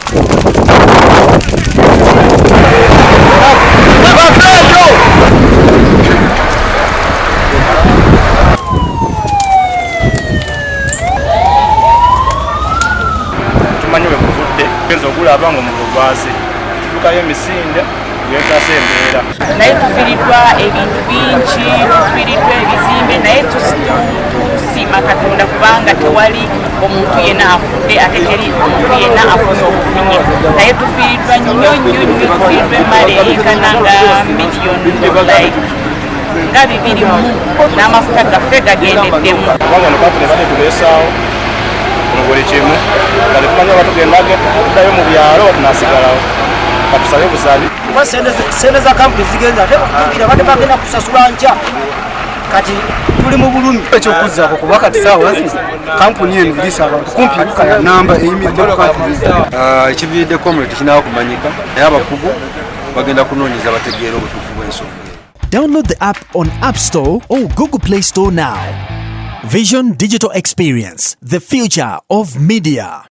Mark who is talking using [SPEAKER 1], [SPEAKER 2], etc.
[SPEAKER 1] Tumanyi we guvudde, genza ogulaba nga omuliro gwase, tutuukayo emisinde yetaasa embeera.
[SPEAKER 2] Naye tufiiriddwa ebintu bingi, tufiiriddwa ebizimbe, naye tusiima Katonda kubanga tewali omuntu yenna afudde, ate teri omuntu yenna afunye obufunye. Naye tufiiriddwa nnyo nnyo nnyo, tufiiriddwa emmali eyenkana nga miliyoni like nga 200 n'amafuta gaffe gagendeddemu.
[SPEAKER 1] Kubanga ono kampuni ebadde tubeesaawo mu buli kimu, nga tetumanyi oba tugendage tuddayo mu byalo oba tunasigalawo, katusabe busabi.
[SPEAKER 3] Kuba sente za kampuni zigenza, ate jjukira badde bagenda kusasula nkya, kati tuli mu bulumi.
[SPEAKER 4] Ekyokuzzaako kuba kati saawa zino kampuni eno eriisa abantu kumpi namba eyimiridde ku kampuni.
[SPEAKER 5] Ekiviiriddeko omuliro tekinaba kumanyika, naye abakugu bagenda kunoonyeza bategeera obutuufu bw'ensonga.
[SPEAKER 6] Download the app on App Store or Google Play Store now. Vision Digital Experience, the future of media.